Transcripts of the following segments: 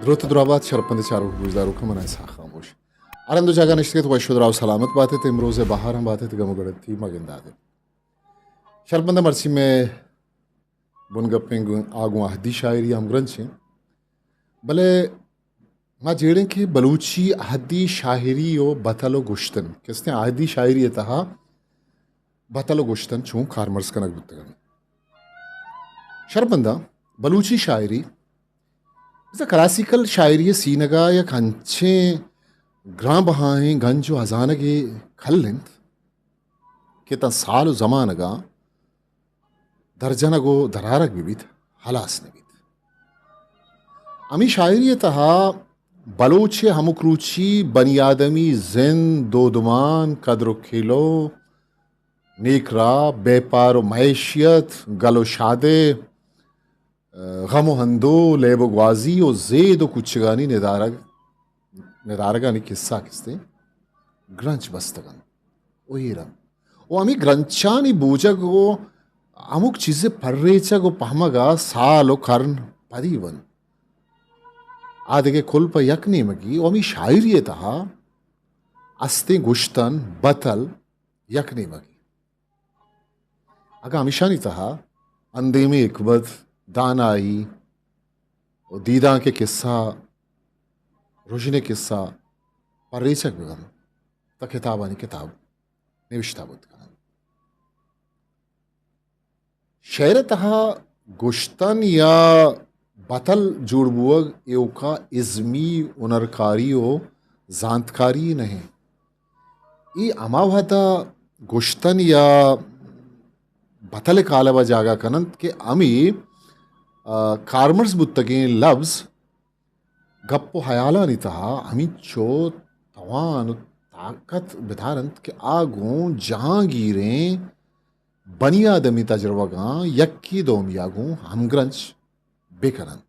دروت دراہ بات شرپند چاروک گوشداروکاں، من اسحاق خاموش۔ ہر ہند و جاگہ نشتگ ات، وش و دراہ و سلامت بات ات، امروز بہار ہم بات ات، گم و گڑتی مہ گندات۔ شرپند مرچی مئے بنگپیں گوں، آ گوں اہدی شاعری ہمگرنچ ایں۔ بلے ما جیڑیں کہ بلوچی اہدی شاعری و بتل و گشتن، کہ استیں اہدی شاعری ء تہا بتل و گشتن چون کارمرز کنگ بوتگ انت۔ شرپنداں بلوچی شاعری بزاں کلاسیکل شاعری ء سینگ ء یک انچیں گران بہائیں گنج و ہزانگے کل انت کہ تاں سال و زمانگاں درجنگ و درارگ بہ بیت، ہلاس نہ بیت۔ ہمے شاعری ء تہا بلوچ ء ہمک روچی بنی آدمی زند، دودمان، کدر و کیلو، نیک راہ، بیپار و معیشیت، گل و شادے، غم و ہندو، لیب و گوازی و زید و کوچگانی ندارگ، ندارگانی کسہ کستیں گرنچ بستگ انت و ایر انت۔ و ہمے گرنچانی بوجگ و ہمک چیزے پریچگ و پہمگ ء سال و کرن پدی بنت۔ آ دگہ کل پہ یک نیمگی و ہمے شاعری ء تہا استیں گشتن، بتل، یک نیمگی۔ اگاں ہمیشانی تہا اندیمیں حکمت، دانائی و دیدانک ء کسہ، رژن ء کسہ پریچگ بہ بنت، تہ کتابانی کتاب نوشتہ بوت کننت۔ شعر ء تہا گشتن یا بتل جوڑ بوگ ایوکا ازمی ہنرکاری و زانتکاری نہ انت۔ اے ہما وہدا گشتن یا بتل ء کالب ء جاگہ کننت کہ ہمے، آ، کارمرز بوتگیں لبز گپ و ہیالانی تہا ہمینچو توان و طاقت بدارنت کہ آ گوں جہانگیریں بنی آدمی تجربگاں یکے دومیا گوں ہمگرنچ بکننت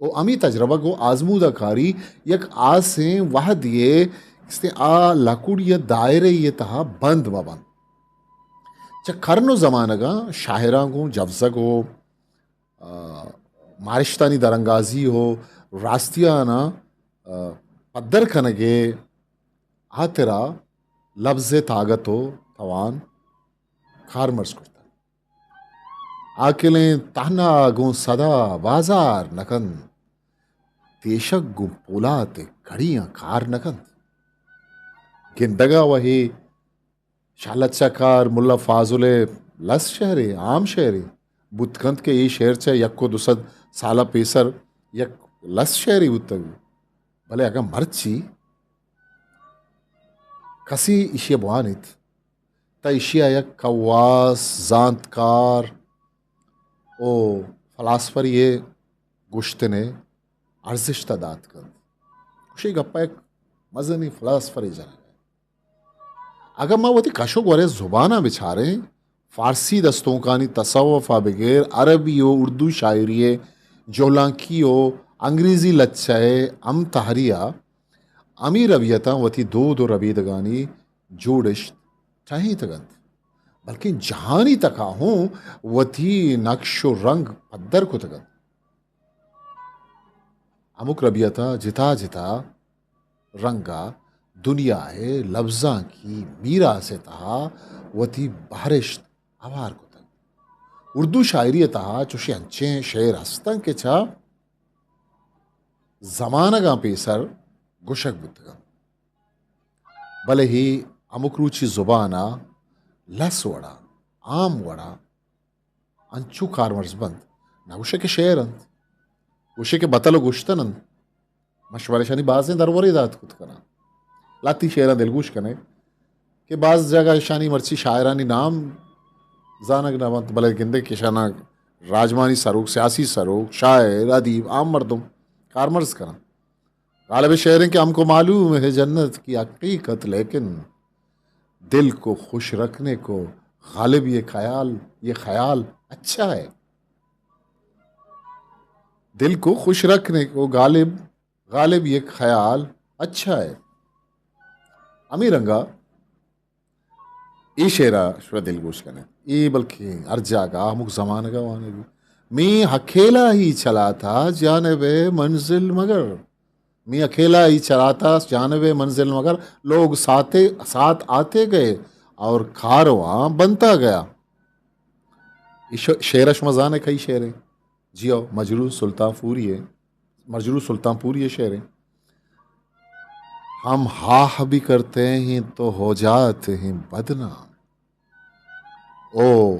و ہمے تجربگ و آزمودہ کاری یک آسیں وہدے استیں آ لکوڑی ء دائرہ ء تہا بند مہ بنت۔ چہ کرن و زمانگاں شاعراں گوں جوزگ و آ، مارشتانی درانگازی و راستیاناں، آ، پدر کنگ ء ہاترا لبز ء تاگت و توان کارمرز کرتگ۔ عاقلیں تہنا گوں صدا بازار نہ کنت، تیشگ گوں پولات ء کڑیاں کار نہ کنت۔ گندگ ء وہے شاہ لچہ کار ملا فاضل ء لس شعرے، عام شعرے بوت کنت کہ اے شعر چہ یک و دو سد سال ء پیسر یک لس شعرے بوتگ، بلے اگاں مرچی کسے ایشی ء بوانیت، تہ ایشی ء یک کواس، زانتکار او فلاسفرے ء گوشتن ء ارزشت ء دات کنت۔ گوشے گپ ء یک مزنیں فلاسفرے جنگ ء۔ اگاں ما وتی کش و گورے زباناں بچاریں، فارسی دستونکانی تصوف ء بگر عربی و اردو شاعری ء جہلانکی و انگریزی لچہ ء ہمتہری ء ہمے ربیتاں وتی دود و ربیدگانی جوڑشت ٹہینتگ انت، بلکیں جہانی تک ء ہوں وتی نقش و رنگ پدر کتگ انت۔ ہمک ربیت ء جتا جتا رنگ ء دنیا ء لبزانکی میراث ء تہا وتی بہرشت ہوار کتگ۔ اردو شاعری ء تہا چوشیں انچیں شعر ہستن کہ چہ زمانگاں پیسر گوشگ بوتگ انت، بلے اے ہمک روچی زبان ء لس وڑا، عام وڑا انچو کارمرز بنت، نہ گوشے کہ شعر انت، گوشے کہ بتل و گوشتن انت۔ من شمارا اشانی بازیں درورے دات کت کناں۔ لہتی شعراں دلگوش کنے کہ باز جاگہ اشانی مرچی شاعرانی نام زانگ نہ بنت، بلے گندے کہ اشانا راجمانی سروک، سیاسی سروک، شاعر، ادیب، عام مردم کارمرز کنن۔ غالب شعر ہیں کہ ہم کو معلوم ہے جنت کی حقیقت، لیکن دل کو خوش رکھنے کو غالب یہ خیال، یہ خیال اچھا ہے۔ دل کو خوش رکھنے کو غالب، غالب یہ خیال اچھا ہے۔ ہمے رنگا اے شعر ء شما دلگوش کن ات۔ اے بلکیں ہر جاگہ ء ہمک زمانگ ء وانگ بیت۔ میں اکیلا ہی چلا تھا جانب منزل مگر، میں اکیلا ہی چلا تھا جانب منزل مگر، لوگ ساتے، ساتھ آتے گئے اور کارواں بنتا گیا۔ اے ش-، شعر ءَ شما زانے کئی شعر ایں؟ جی ہو، مجروح سلطان پوری ہے، مجروح سلطان پوری ہے شعر ہے۔ ہم ہاہ بھی کرتے ہیں تو ہو جاتے ہیں بدنام، او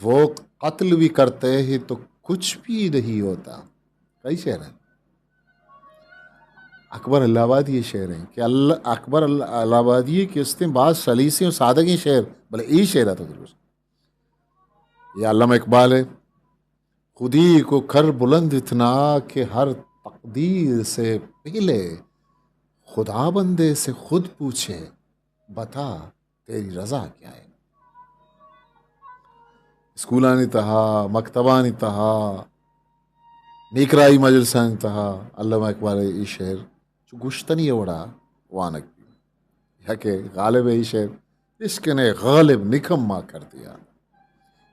وہ قتل بھی کرتے ہیں تو کچھ بھی نہیں ہوتا۔ کئی شعر ہیں؟ اکبر اللہ آبادی یہ شعر ہیں کہ اللہ، اکبر اللہ، اللہ آبادی یہ کہ استیں باز سلیسیں اور سادگیں شعر، بلے اے شعر آتا درست۔ یہ علامہ اقبال ہے۔ خودی کو کر بلند اتنا کہ ہر تقدیر سے پہلے خدا بندے سے خود پوچھے، بتا تیری رضا کیا ہے؟ اسکولانی تہا، مکتبانی تہا، نیکراہی مجلسانی تہا علامہ اقبال ءِ اے شعر چو گشتنی ءِ وڑا وانگ بیت۔ یا کہ غالب ءِ اے شعر، عشق نے غالب نکما کر دیا،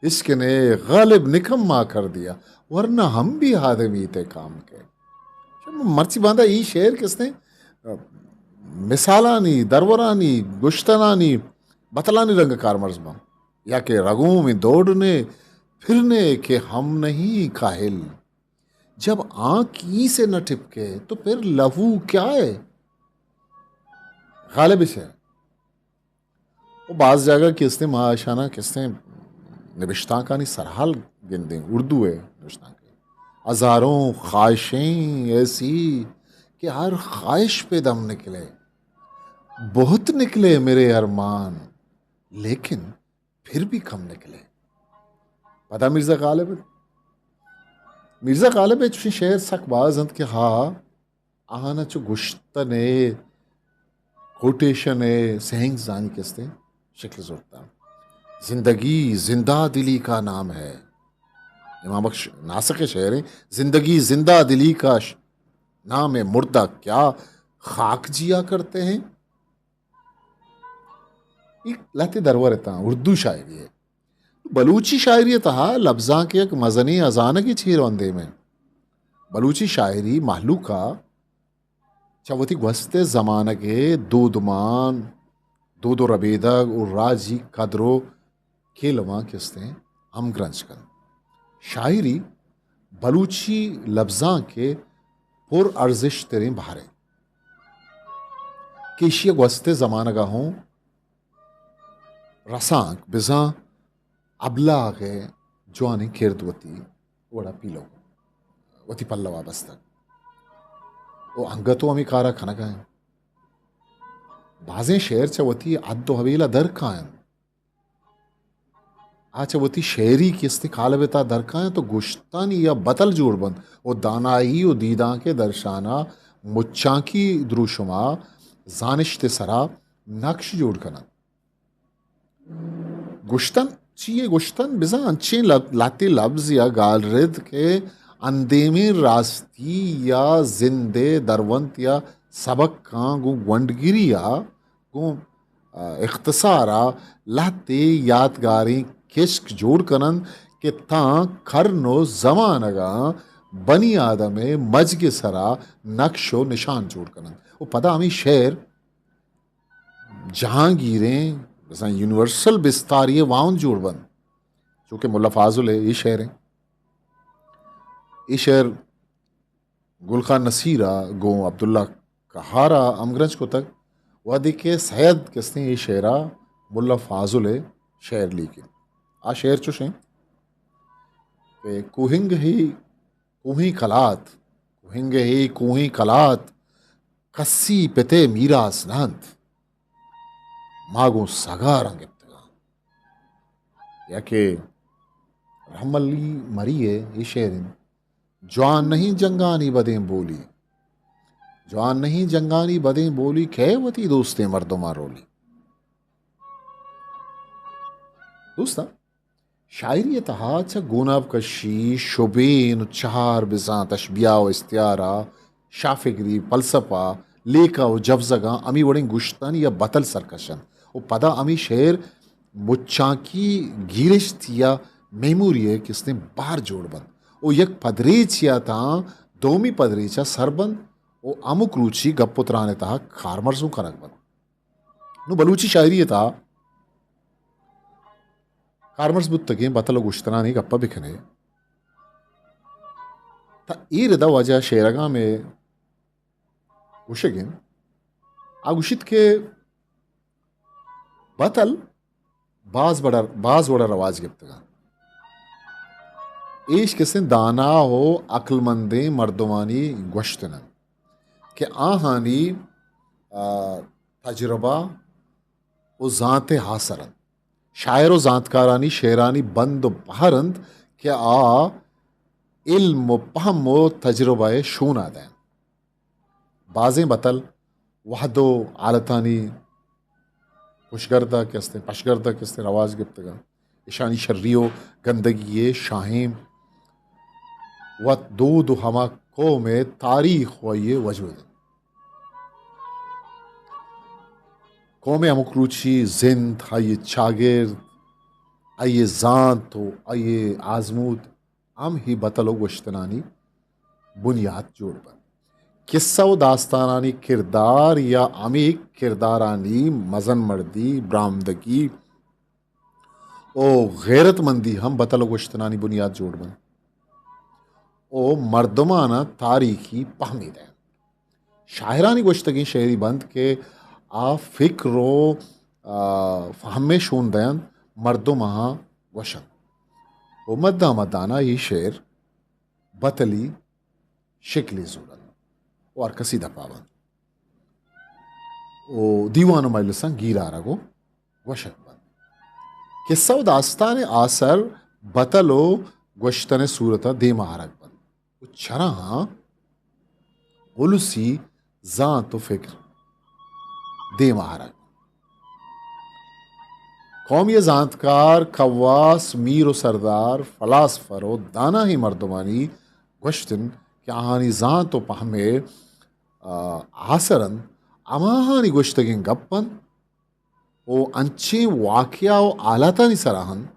عشق نے غالب نکما کر دیا، ورنہ ہم بھی آدمی تھے کام کے۔ مرچی باندا اے شعر کستے مثالانی، درورانی، گشتنانی، بتلانی رنگ کارمرز باں۔ یا کہ رگوں میں دوڑنے پھرنے کے ہم نہیں کاہل، جب آنکھ ای سے نہ ٹپکے تو پھر لہو کیا ہے؟ غالب ءِ شعر۔ و باز جاگہ کہ استیں ما اشانا کہ استیں نبشتانکانی سرحال گندیں، اردو ءِ نبشتانک۔ ہزاروں خواہشیں ایسی کہ ہر خواہش پہ دم نکلے، بہت نکلے میرے ارمان، لیکن پھر بھی کم نکلے۔ پدا مرزا غالب، مرزا غالب ءِ چوشیں شعر سک باز انت کہ ہا آہانا چو گشتن ءِ، کوٹیشن ءِ، سینگزانی کستے شکل زرتا۔ زندگی زندہ دلی کا نام ہے۔ امام بخش ناسک ءِ شعر ہیں، زندگی زندہ دلی کا ش-، نام ہے، مردہ کیا خاک جیا کرتے ہیں۔ اے لہتے درور اتاں اردو شاعری ءِ۔ بلوچی شاعری ءِ تہا لبزانک ءِ یک مزنیں ہزانگے چیر و اندیم انت۔ بلوچی شاعری مہلوک ءَ چہ وتی گوست ءِ زمانگ ءِ دودمان، دود و ربیدگ و راجی قدر و کیلواں کستیں ہمگرنچ کنت۔ شاعری بلوچی لبزانک ءِ پر ارزشت تریں بہرے کہ ایشی ءِ گوست ءِ زمانگ ءَ ہوں رسانک بزاں ابلاغ ءِ جوانیں کرد وتی وڑا پیلو، وتی پلوا بستگ و انگت و ہمے کارا کنگا انت۔ بازیں شعر چہ وتی حد و حویلا در کاینت۔ آ چہ وتی شعری کستیں قالب ءِ تہا در کاینت و گشتانی یا بتل جوڑ بنت و دانائی و دیدانک ءِ درشانا مچانکی دروشما زانشت ءِ سرا نقش جوڑ کننت۔ گشتن چی یے؟ گشتن بزاں انچیں لب-، لہتے لبز یا گالرد کہ اندیمیں راستی یا زند ءِ درونت یا سبکاں گوں گونڈگری ءَ گوں، آ، اختصار ءَ لہتے یاتگاریں کشک جوڑ کننت کہ تاں کرن و زمانگاں بنی آدم ءِ مجگ ءِ سرا نقش و نشان جوڑ کننت و پدا ہمے شعر جہانگیریں، بزاں یونیورسل بستاری ءِ واہند جوڑ بنت، چو کہ ملا فاضل ءِ اے شعر انت۔ اے شعر گل خان نصیر ءَ گوں عبداللہ قہار ءَ ہمگرنچ کتگ، وہدے کہ سید کستیں اے شعر ءَ ملا فاضل ءِ شعر لیکیت۔ آ شعر چوش انت کہ کوہنگ ہی کوہیں کلات، کوہنگ ہی کوہیں کلات، کسی پتے میراث نہ انت، ما گوں سگاراں گپتگاں۔ یا کہ رحم علی مری ءِ اے شعر انت، جوان نہیں جنگانی بدیں بولی، جوان نہیں جنگانی بدیں بولی، کئے وتی دوستیں مردماں رولی۔ دوستاں، شاعری ءِ تہا چہ گوناب کشی، شبین و چہار بزاں تشبیہ و استعارہ، شاہ فکری، فلسفہ، لیکہ و جبزگاں ہمے وڑیں گشتن یا بتل سرکش انت و پدا ہمے شعر مچانکی گیرشت یا میموری ءِ کستیں بار جوڑ بنت۔ و یک پدریچے ءَ تاں دومی پدریچ ءَ سر بنت و ہمک روچی گپ و تران ءِ تہا کارمرز اوں کنگ بنت۔ نوں بلوچی شاعری ءِ تہا کارمرز بوتگیں بتل و گوشتنانی گپ ءَ بکن ئے، تہ اے ردا واجہ شیرگام ءِ گوشگ انت، آ گوشیت کہ بتل باز وڑا، باز وڑا رواج گپتگ انت۔ ایش کسیں دانا و عقلمندیں مردمانی گوشتن انت کہ آہانی، آ، تجربہ و زانت ءِ آسر انت۔ شاعر و زانتکارانی شعرانی بند و پہر انت کہ آ علم و پہم و تجربہ ءِ شونا دئینت۔ بازیں بتل وہد و حالتانی پشگردہ کہ استیں، پشگردہ کہ استیں، رواج گپتگاں۔ اشانی شری و گندگی ءِ شاہیم وت دود و ہما قوم ءِ تاریخ و آئی ءِ وجود انت۔ قوم ءِ ہمک روچی زند، آئی ءِ چاگرد، آئی ءِ زانت و آئی ءِ آزمود ہم اے بتل و گوشتنانی بنیات جوڑ بنت۔ قصہ و داستانانی کردار یا ہمے کردارانی مزن مردی، برآمدگی و غیرت مندی ہم بتل و گوشتنانی بنیات جوڑ بنت و مردمانا تاریخی پہمے دئینت۔ شاعرانی گوشتگیں شعری بند کہ آ فکر و، آ، فہم ءِ شون دئینت، مردم آہاں گوشنت و مدان مدانا اے شعر بتلی شکلے زورنت و ہر کسی دپا بنت و دیوان و مجلساں گیر آرگ و گوشگ بنت۔ قصہ و داستان ءِ آسر بتل و گوشتن ءِ صورت ءَ دیم ءَ آرگ بنت و چراہاں السی زانت و فکر دیم ءَ آرگ۔ قومی زانتکار، کواس، میر و سردار، فلاسفر و داناہیں مردمانی گوشتن کہ آہانی زانت و پہم ءِ، آ، آسر انت، ہماہانی گوشتگیں گپ انت و انچیں واقعہ و حالاتانی سرا انت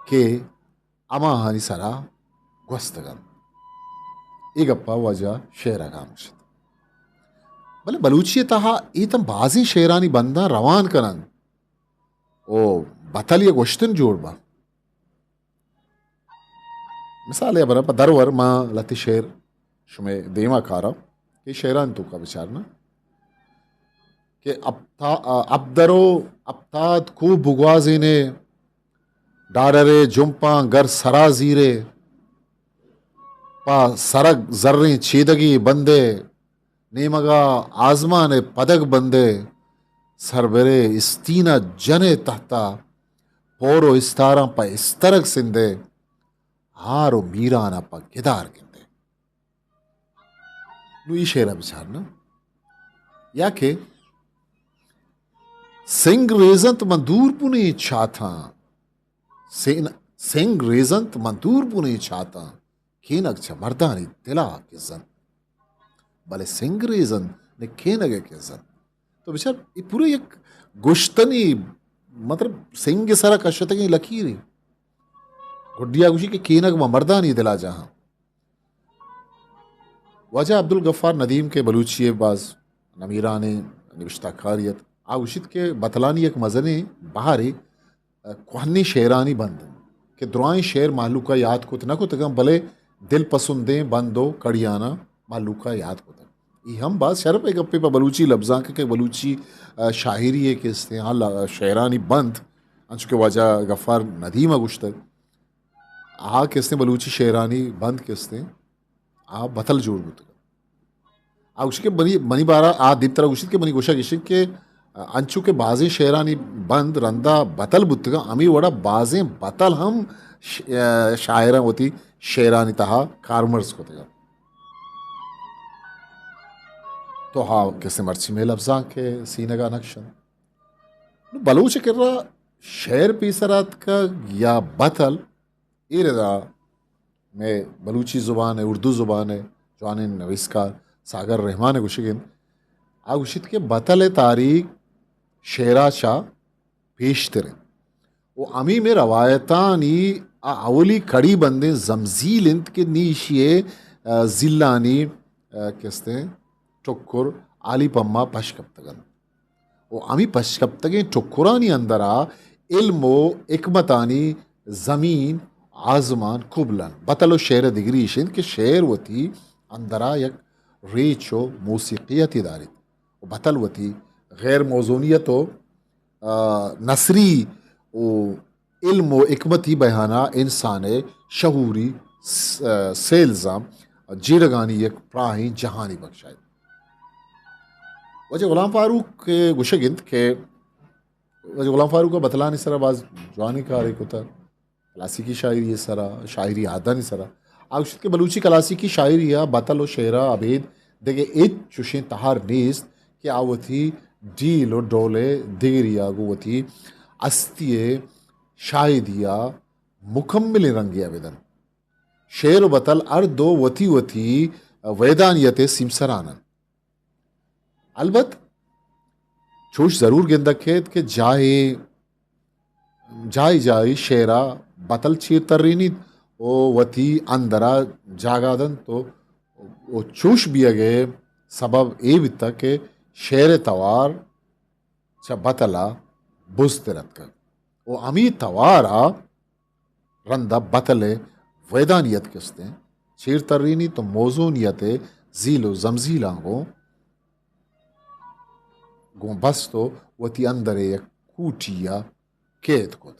کہ ہماہانی سرا گوستگ انت۔ اے گپا واجہ شعرگام گوشت۔ بلے بلوچی ءِ تہا اے تاں بازیں شعرانی بنداں روان کننت و بتل یا گوشتن جوڑ بنت۔ مثال ءِ ہبرا پہ درور ما لہتے شعر شمئے دیما کاراں کہ شعرانی توکا بچارنا کہ اپتا-، اپدر و اپتاد کو بگوازینے، ڈاڈرے جمپاں گر سرا زیرے، پہ سرگ زریں چیدگے بندے، نیمگا آزمان ءِ پدگ بندے، سربرے استین ءَ جنے تہتا، پور و استاراں پہ استرگ سندے، ہار و میران ءَ پہ گدار گندے۔ نوں اے شعر ءَ بچار نا۔ یا کہ سنگ ریزنت من دور بنیں چاتاں، سین-، سنگ ریزنت من دور بنیں چاتاں، کینگ چہ مردانی دلا کزنت۔ بلے سنگ ریزنت نہ کینگ ءَ کزنت۔ تو بچار، اے پورا یک گوشتنی، مطلب، سنگ سرا کشتگیں لکیرے۔ گڈیا گوشی کہ کینگ ما مردانی دلا جاہاں۔ واجہ عبدالغفار ندیم کہ بلوچی ءِ باز نمیرانیں نبشتہ کارے ات، آ گوشیت کہ بتلانی یک مزنیں بہرے کوہنیں شعرانی بند انت کہ درائیں شعر مہلوکا یات کت نہ کتگاں، بلے دل پسندیں بند و کڑیاناں مہلوکا یات کتگ۔ اے ہم باز شرپیں گپے پہ بلوچی لبزانک کہ بلوچی، آ، شاعری ءِ کہ استیں، آ ل-، شعرانی بند، انچو کہ واجہ غفار ندیم ءَ گوشتگ، آ کہ استیں بلوچی شعرانی بند کہ استیں، آ بتل جوڑ بوتگ۔ آ گوشی کہ منی، منی بارا آ دیمترا گوشیت کہ منی گوشگ اش انت کہ انچو کہ بازیں شعرانی بند رندا بتل بوتگاں، ہمے وڑا بازیں بتل ہم ش-، شاعراں وتی شعرانی تہا کارمرز کتگاں۔ تو ہا کسے مرچی مئے لبزانک ءِ سینگا نقش انت۔ نوں بلوچ ءِ کرا شعر پیسر آتکگ یا بتل؟ اے ردا مئے بلوچی زبان ءِ، اردو زبان ءِ جوانیں نویسکار ساگر رحمان ءِ گوشگ انت، آ گوشیت کہ بتل ءِ تاریخ شعرا چہ پیشتر انت و ہمے مئے روایتانی آ اولی کڑی بندیں زمزیل انت کہ نی ایشی ء، آ، زیلانی، آ، کہ استیں ٹکر عالی پما پش کپتگ انت۔ و ہمے پشکپتگیں ٹکرانی اندرا علم و حکمتانی زمین آزمان کبل انت۔ بتل و شعر ء دگری ایش انت کہ شعر وتی اندرا یک ریچ و موسیقیتے داریت و بتل وتی غیر موزونیت و، آ، نثری و علم و حکمتی بیانا انسان ء شعوری س-، سیلزاں جیڑگانی یک پراہیں جہانی بخشائیت۔ واجہ غلام فاروق ء گوشگ انت کہ واجہ غلام فاروق ء بتلانی سرا باز جوانیں کارے کتہ، کلاسیکی شاعری ء سرا، شاعری عہدانی سرا۔ آ گوشت کہ بلوچی کلاسیکی شاعری ء بتل و شعر ء ابید دگہ ہچ چوشیں تہار نیست کہ آ وتی ڈیل و ڈول ء دگری ء گوں وتی ہستی ء شاہدی ء مکملیں رنگے ء بدنت۔ شعر و بتل ہر دو وتی وتی ویدانیت ء سیمسران انت۔ البت چوش ضرور گندگ کیت کہ جاہے، جاہے جاہے شعر ء بتل چیر ترینیت و وتی اندر ء جاگہ دنت و، و چوش بیئگ ء سبب اے بیتگ کہ شعر ء توار چہ بتل ء بزتر اتکگ و ہمے توار ء رند ء بتل ء ویدانیت کہ استیں چیر ترینیت و موزونیت ء زیل و زمزیلاں گوں، گوں بست و وتی اندر ء یک کوٹی ء کید کت۔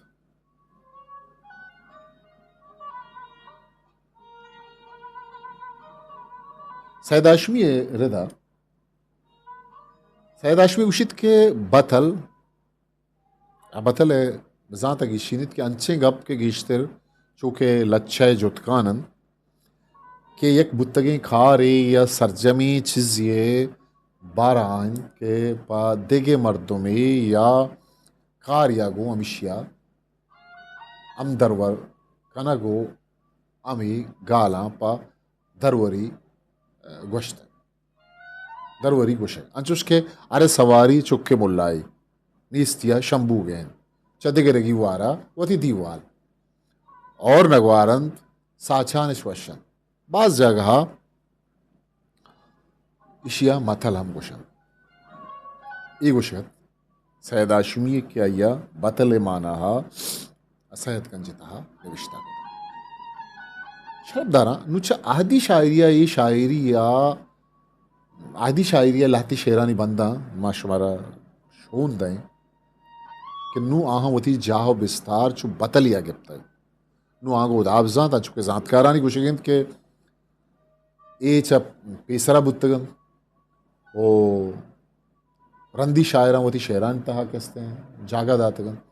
سید ہاشمی ء ردا سید ہاشمی گوشیت کہ بتل، بتل ء بزانت ء گیشینیت کہ انچیں گپ کہ گیشتر چو کہ لچہ ء جتکان انت کہ یک بوتگیں کارے یا سرجمیں چیزے ء بارہ ء انت کہ پہ دگہ مردمے یا کارے ء گوں ہمیشی ء ہمدرور کنگ و ہمے گالاں پہ دروری، ء، گوشتگ۔ دروری گوشگ انچوش کہ ہر سواری چکے ملائی نیستی ء شمبوگ ء انت، چہ دگرگی وارا وتی دیوال اور نگوار انت، ساچانش وش انت۔ باز جاگہ ء ایشی ء متل ہم گوش انت۔ اے گوشگ ات سید ہاشمی ء کہ آئی ء بتل ء مانا ء سید گنج ء تہا نبشتہ کت۔ شرپداراں، نوں چہ اہدی شاعری ء اے شاعری ء، اہدی شاعری ء لہتے شعرانی بنداں ما شمارا شون دئیں کہ نوں آہاں وتی جاہ و بستار چو بتلے ء گپتگ۔ نوں آہاں گوں ہدا بزانت، انچو کہ زانتکارانی گوشگ انت کہ اے چہ پیسرا بوتگ انت و رندی شاعراں وتی شعرانی تہا کہ استیں جاگہ داتگ انت۔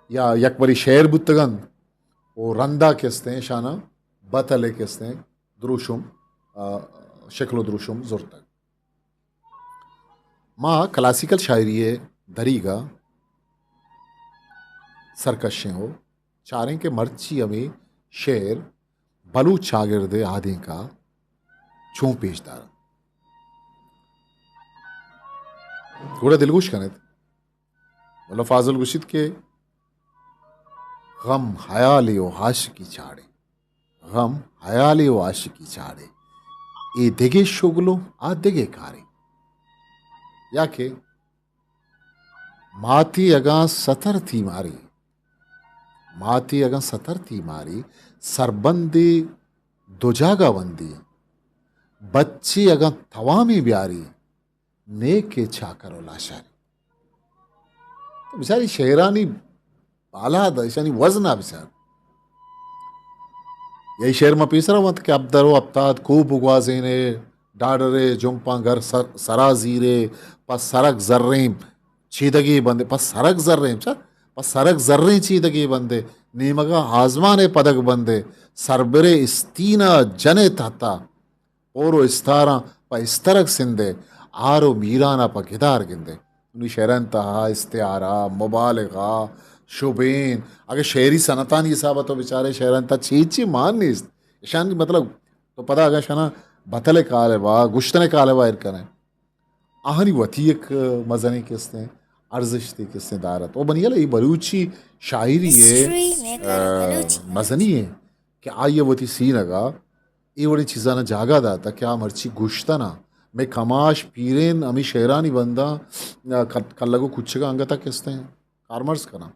یا یک بری شعر بوتگ انت و رندا کہ استیں اشاناں بتل ء کہ استیں دروشم، آ، شکل و دروشم زرتگ۔ ما کلاسیکل شاعری ء دریگا سرکشیں و چاریں کہ مرچی ہمے شعر بلوچ چاگرد ء آدینکا چون پیش دارنت۔ گڑا دلگوش کنیت۔ ملا فاضل گوشیت کہ غم حیالے و عاشقی چاڑے، غم حیالے و عاشقی چاڑے، اے دگہ شغل و آ دگہ کارے۔ یا کہ ماتی اگاں ستر تی ماری، ماتی اگاں ستر تی ماری، سربندی دو جاگہ بندی، بچی اگاں توامی بیاری، نیکے چاکر و لاشاری۔ تو بچاری شعرانی بالاد، ایشانی وزن ء بچار۔ یہی شعر ما پیسرا وانت کہ ہپدہ و ہپتاد کوہ بگوازینے، ڈاڈرے جمپاں گر سر، سرا زیرے، پہ سرک زریں چیدگے بندے، پہ سرک زریں، چا؟ پہ سرک زریں چیدگے بندے، نیمگا آزمان ء پدگ بندے، سربرے استینا جنے تحتا، پور و استاراں پہ استرگ سندے، آر و میرانا پہ گدار گندے۔ نی شعران تہا استعارہ، مبالغہ، شبین، اگہ شعری صنعتانی حسابا تو بچارے شعران تہا چی چی مان نیست۔ اشانی مطلب تو پدا اگہ شنا بتل قالبا، گشتن قالبا ایر کنے۔ آہانی وتی یک مزنیں کستیں ارزشتے کسیں دارت۔ او بنی اللہ، اے بلوچی شاعری ءِ، ہسٹری میکر، آ، بلوچی مزنی ایں کہ آئی ءَ وتی سینگ ءَ اے وڑیں چیزاں جاگہ داتہ کہ آ مرچی گوشتہ نہ۔ مئے کماش پیرین ہمے شعرانی بنداں، آ، کل-، کلگ ءُ کچگ ءَ انگت ءَ کستیں کارمرز کناں۔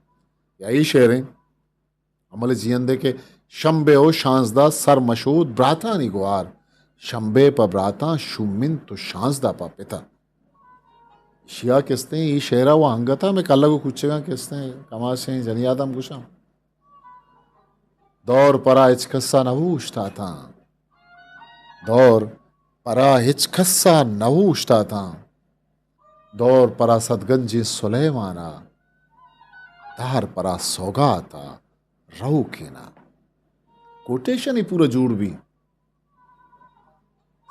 یا اے شعریں عمل جیئندے کہ شمبے ءُ شانزدہ سر مشود براتانی گوار، شمبے پہ براتاں شومنت ءُ شانزدہ پہ پت ءَ۔ شیا کستیں اے شعر ءَ و انگت ءَ مئے کلگ ءُ کچگاں کستیں کماشیں جنی آدم گوشاں۔ دور پرا ہچ کس ءَ نہ اوشتاتاں، دور پرا ہچ کس ءَ نہ اوشتاتاں۔ دور پرا صدگنجیں سلیمان ءَ، دار پرا سوگات ءَ روکین ءَ۔ کوٹیشن ہی پورا جوڑ بی۔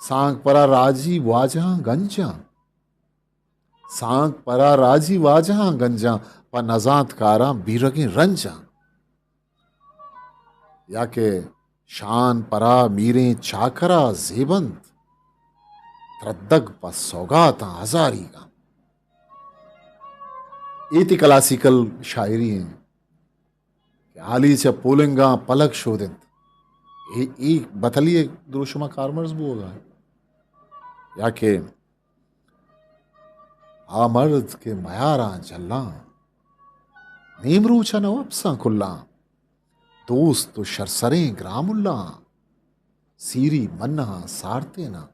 سانگ پرا راجی واجہاں گنجاں، سانگ پرا راجی واجہاں گنجاں، پہ نزانتکاراں بیرگیں رنجاں۔ یا کہ شان پرا میریں چاکرا زیبنت، تردگ پہ سوگاتاں ہزاریگاں۔ اے تی کلاسیکل شاعری ایں کہ حالی چہ پولنگاں پلک شود انت۔ اے، اے بتلی ءِ دروشم ءَ کارمرز بوگ ءَ۔ یا کہ آ مرد کہ میاراں جلاں، نیمروچ ءَ نہ وپساں کلاں، دوست ءُ شرسریں گراملاں، سیری منہاں سارتیناں،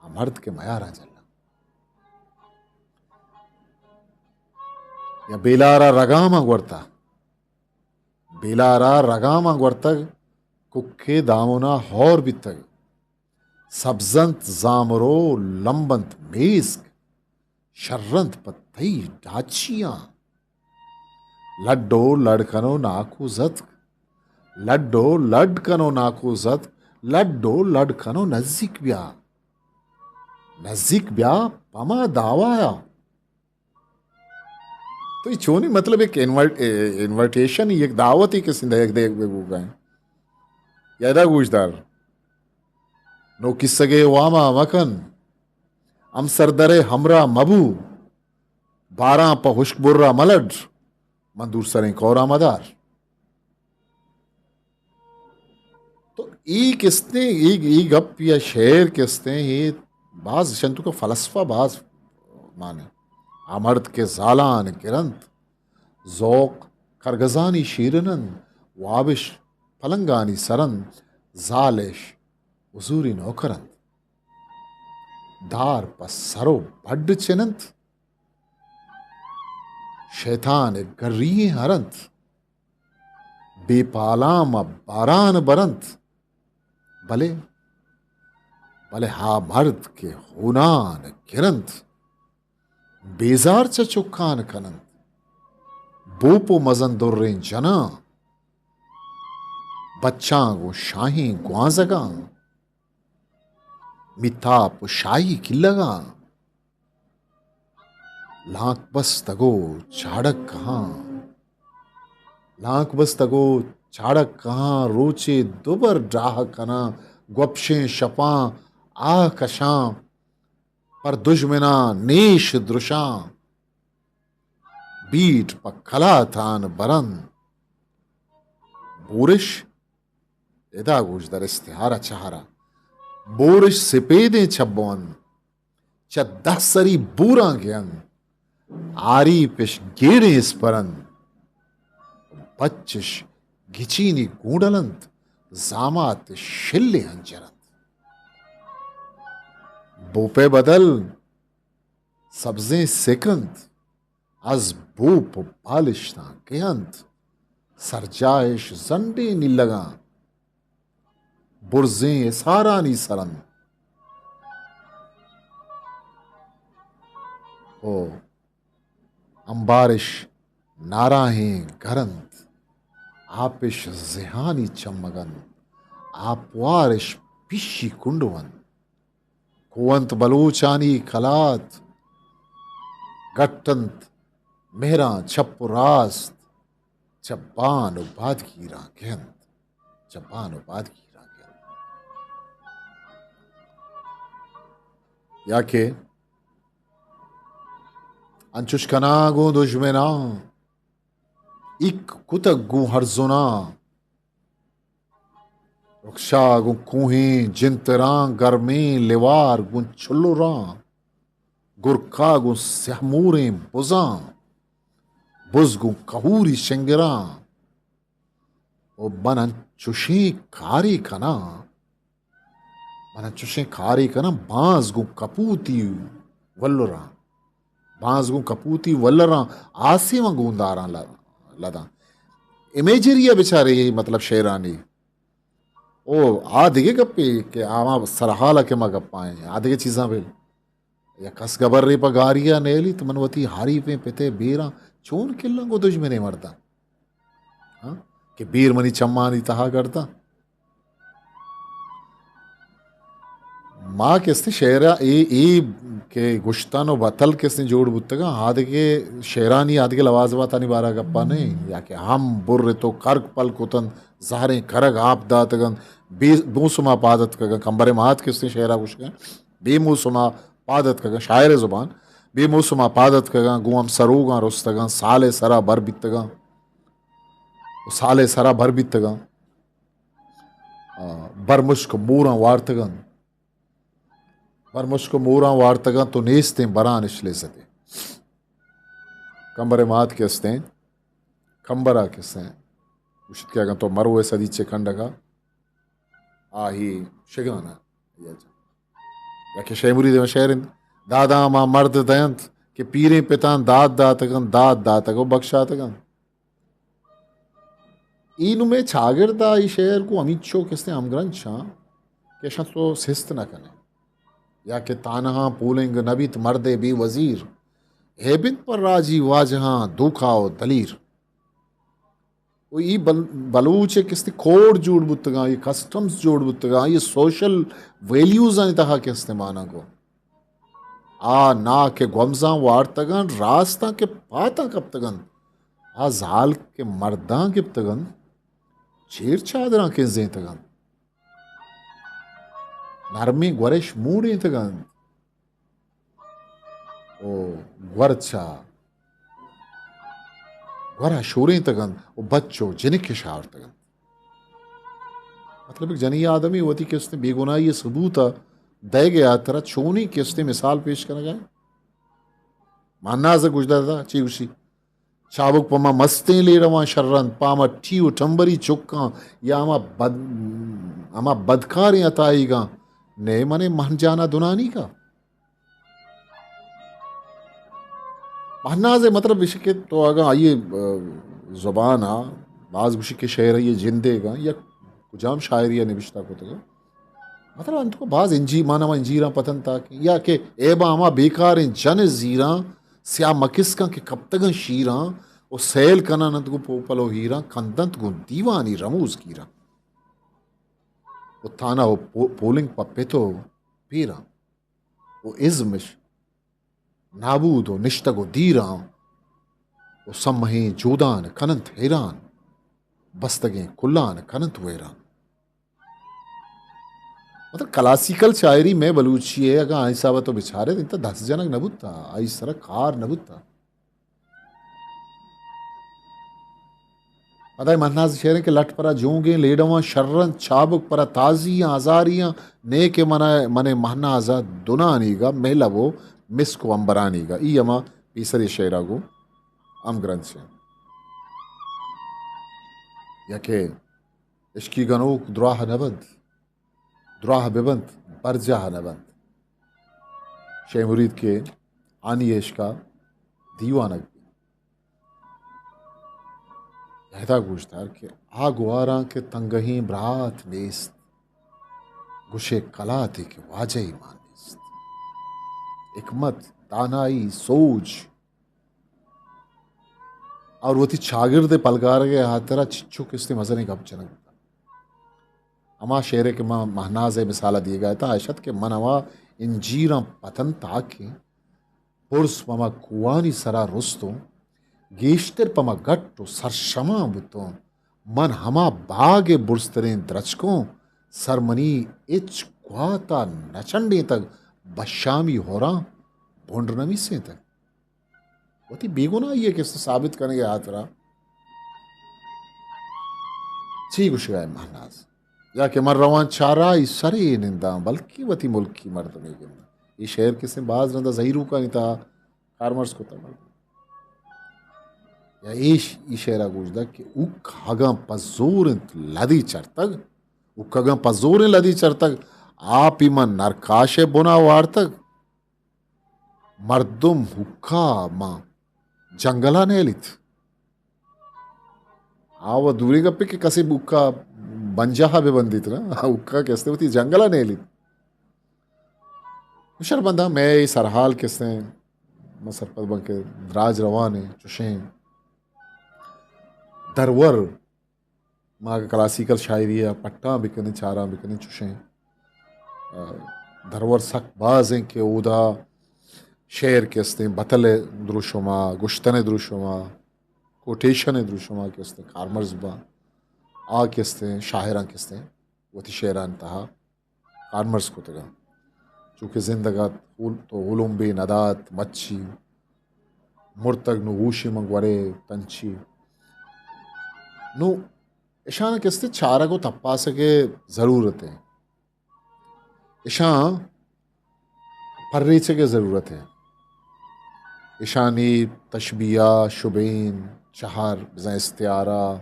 آ مرد کہ میاراں جلاں۔ یا بیلار ءَ رگاماں گورتہ، بیلار ءَ رگاماں گورتگ، ککے دامنا ہور بیتگ۔ سبزنت زامرو، لمبنت میسک، شرنت پہ تئی ڈاچیاں۔ لڈو لڈ کنو ناکو زتک، لڈو لڈ کنو ناکو زتک، لڈو لڈ کنو نزیک بیا، نزیک بیا پما داوایا۔ تو اے چونیں مطلب ایک انورٹ-، اے، انورٹیشن، یک دعوتے کہ سندھ یک دیگ بہ بوگا ہیں۔ یادا گوشدار۔ نو کسگے واما مکن۔ ہمسردرے ہمراہ مبو۔ باراں پہ ہشک برا ملڈ۔ من دور سریں کورا مدار۔ تو اے کستیں، اے، اے گپ یا شعر کستیں، اے باز شنتو کہ فلسفہ باز مانے۔ آ مرد کہ زالان گرنت، ذوق کرگزانی شیرنند، وابش پلنگانی سرند، زالش حضوری نوکرند۔ دار پہ سر و بڈ چننت، شیطان گری ہرنت۔ بے پالاں ماں باران برنت، بلے، بلے ہا مرد کہ ہونان گرنت، بیزار چہ چکان کننت۔ بوپ و مزن دریں جناں، بچاں گوں شاہیں گوانزگاں۔ میتاپ و شاہی کلگاں، لانک بستگو چاڑک کہاں۔ لانک بستگو چاڑک کہاں، روچے دوبر ڈاہ کناں، گوپشیں شپاں آہ کشاں، پر دژمناں نیش درشاں، بیٹ پہ کلاتان برن۔ بورش ادا گوشدار استعارہ چہارا۔ بورش سپیدیں چبو انت، چہ دہ سری بوراں گیند۔ آریپش گیڑیں اسپر انت، بچش گچینی گونڈل انت، زاماتش شلیں ہنجر انت۔ بوپے بدل سبزیں سک انت، از بوپ و بالشتاں کہنت، سرجاہش زنڈیں نیلگاں، برزیں اسارانی سرنت۔ او امبارش ناراہیں گرنت، آپش زہانی چمگنت، آپوارش پیشی کنڈونت۔ کوہنت بلوچانی کلات، گٹ انت مہراں چپ و راست، چہ بان و بادگیراں گند، چہ بان و بادگیراں گند۔ یا کہ انچش کناں گوں دژمناں، ایک کتگ گوں ہرزناں۔ رکشا گوں کوہیں جنتراں، گرمیں لیوار گوں چلراں، گرکا گوں سیاہ موریں بزاں، بز گوں کہوری شنگراں۔ و من انچشیں کارے کناں، من انچشیں کارے کناں، بانز گوں کپوتی ولراں، بانز گوں کپوتی ولراں، آسے من گونداراں ل-، لداں۔ امیجری ءَ بچارے، مطلب، شعرانی۔ او آ دگہ گپے کہ آ سرحال ءَ کہ ما گپائیں، آ دگہ چیزاں بل۔ یا کس گبرے پہ گاری ءَ نیلیت، من وتی حریفیں پت ءِ بیراں چون کلاں گوں دژمنیں مرداں؟ ہاں؟ کہ بیر منی چمانی تہا گرداں۔ ما کہ استیں شعر ءَ اے، اے کہ گشتن و بتل کہ استیں جوڑ بوتگاں، آ دگہ شعرانی آ دگہ لوازماتانی بارہ ءَ گپا نہ ایں، یا کہ ہم برت و کرگ پل کتنت، زہریں کرگ آپ داتگ انت، بے موسم ءَ پاد اتکگاں، کمبر ءِ مات کہ استیں شعر ءَ گوشگاں، بے موسم ءَ پاد اتکگاں، شاعر ءِ زبان، بے موسم ءَ پاد اتکگاں، گوں ہم سروگاں رستگاں، سال ءِ سرا بر بیتگاں، و سال ءِ سرا بر بیتگاں، آ، برمشک موراں وارتگاں، برمشک موراں وارتگاں، تو نیستیں برانش لذتے۔ کمبر ءِ مات کہ استیں، کمبر ءَ کہ استیں، گوشت کہ اگاں تو مروئے سدیچے کنڈگا، آہی شگانا۔ یا کہ شے مرید ءِ شعر انت، داداں ما مرد دینت کہ پیریں پتاں داد داتگاں، داد داتگ و بخشاتگاں۔ اے نوں مئے چاگرد ءَ اے شعر گوں ہمینچو کہ استیں ہمگرنچ آں کہ اشاں تو سست نہ کنئے، یا کہ تانہاں پولنگ نہ بیت مردے بے وزیر، ہے بنت پر راجی واجہاں دھوکا و دلیر۔ و اے بل-، بلوچ ءِ کہ استیں کوڈ جوڑ بوتگاں، اے کسٹمز جوڑ بوتگاں، اے سوشل ویلیوز آنی تہا کہ استیں مانا گوں آ نا کہ گومزاں وارتگاں، راستاں کہ پاتاں کپتگاں، آ زال کہ مرداں گپتگاں، چیر چادراں کنزینتگاں، نرمیں گورش موڑینتگاں، و گور چا گورا شورینتگاں و بچ و جنکش آورتگاں۔ مطلب، ایک جنی آدمی وتی کہ استیں بے گناہی ءِ ثبوت ءَ دئیگ ءِ ہاترا چونیں کہ استیں مثال پیش کنگا۔ مہناز ءَ گوشدار دا، چی گوشی؟ چابک پہ ما مستیں لیڑواں شرنت، پہ ما ٹی و ٹمبری چکاں، یا ہما بد-، ہما بدکاریں عطائیگاں، نئے منے مہن جانا دنانی کا۔ مہناز ءِ مطلب ایش کہ تو اگاں آئی ءِ، آ، زبان ءَ باز گوشی کہ شعر ءِ جندے گا یا کجام شاعری ءَ نبشتہ کتگ، مطلب انت کو باز انجی-، مانا ما انجیراں پتن تاکیں، یا کہ اے با ہما بیکاریں جن زیراں، سیاہ مکسکاں کہ کپتگاں شیراں و سیل کنان انت گوں پوپل و ہیراں، کندنت گوں دیوانی رموز گیراں و تانا و پو-، پولنگ پہ پت و پیراں و ازمش نابود و نشتگ و دیراں و سمہیں جودان کننت حیران، بستگیں کلان کننت ویران۔ مطلب، کلاسیکل شاعری مئے بلوچی ءِ اگاں آ حساب ءَ تو بچارے، انت دست جنگ نہ بوتا، آئی سر ءَ کار نہ بوتا۔ پدا مہناز شعر انت کہ لٹ پرا جونگیں لیڑواں شرنت، چابک پرا تازیاں ہزاریاں، نے کہ منا، منے مہناز ءَ دنانیگا مہلب و مسک و امبرانیگا۔ ای ہما پیسری شعرا گوں ہمگرنچ انت۔ یا کہ عشقی گنوک دراہ نہ بنت، دراہ بہ بنت، برجاہ نہ بنت۔ شے مرید کہ آنی عشقا دیوانگ بیت۔ ہدا گوشدار کہ آ گواراں کہ تنگہیں برات نیست، گوشے کلاتے کہ واجہ مان نیست۔ حکمت، دانائی، سوج، اور وتی چاگرد ءِ پلگارگ ءِ ہاترا چچو کہ استیں مزنیں گپ جنگ بوتگ۔ ہما شعرے کہ ما مہناز ءِ مثال ءَ دیگا اتاں، اشت کہ من ہما انجیراں پتن تاکیں، برز پہ ما کوہانی سرا رستوں، گیشتر پہ ما گٹ و سرشماں بوتوں۔ من ہما باگ ءِ برزتریں درچکوں، سر منی ہچ گوات ءَ نہ چنڈینتگ، بشامی ہوراں بنڈ نہ میسینتگ۔ وتی بیگناہی ءَ کسے ثابت کنگ ءِ ہاترا چی گوشگا اے مہناز؟ یا کہ من رواں چارائی سرے ننداں، بلکیں وتی ملکی مردمے گنداں۔ اے شعر کسے باز رندا زہیروکانی تہا کارمرز کتگ۔ یا اے ش-، اے شعرا گوشدگ کہ اوکاگاں پہ زور انت لدی چرتگ، اوکاگاں پہ زور انت لدی چرتگ، آپی من نرکاشے بنا وارتگ، مردم حقا ماں جنگلا نیلیت۔ آ و دوری گپے کہ کسے حقا بنجاہ بہ بندیت نا، حقا کہ استے وتی جنگلا نیلیت۔ شربندہ مئے اے سرحال کسے، من سرپد باں کہ دراج روان ایں، چوشیں درور ما اگہ کلاسیکل شاعری ءَ پٹاں بکنیں، چاراں بکنیں، چوشیں، آ، درور سک باز ایں کہ اودا شعر کہ استیں، بتل ءِ دروشم ءَ، گشتن ءِ دروشم ءَ، کوٹیشن ءِ دروشم ءَ کہ استیں، کارمرز باں، آ کہ استیں، شاعراں کہ استیں، وتی شعرانی تہا کارمرز کتگاں۔ چونکہ زندگ ات، اول-، تو اولمبے ندات، مچی، مرتگ نوں ہوشی من گورے تنچی۔ نوں اشاں کہ استے چارگ و تپاسگ ءِ ضرورت ایں۔ اشاں پریچگ ءِ ضرورت ایں۔ اشانی تشبیہ، شبین، چہر، بزاں استعارہ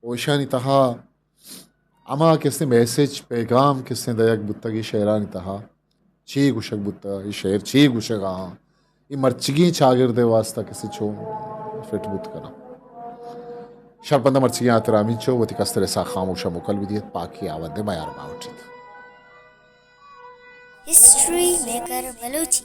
و اشانی تہا ہما کہ استیں میسج، پیغام کہ استیں دئیگ بوتگ اے شعرانی تہا، چے گوشگ بوتگ، اے شعر چے گوشگ ءَ آں، اے مرچیگیں چاگرد ءِ واسطہ کہ استیں چون فٹ بوت کناں۔ شرپندہ مرچیگیں ہاترا ہمینچو، وتی کستر اسحاق خاموش ءَ موکل بدیت، پاکی آوند ءِ میار باوٹیت۔ History maker Balochi.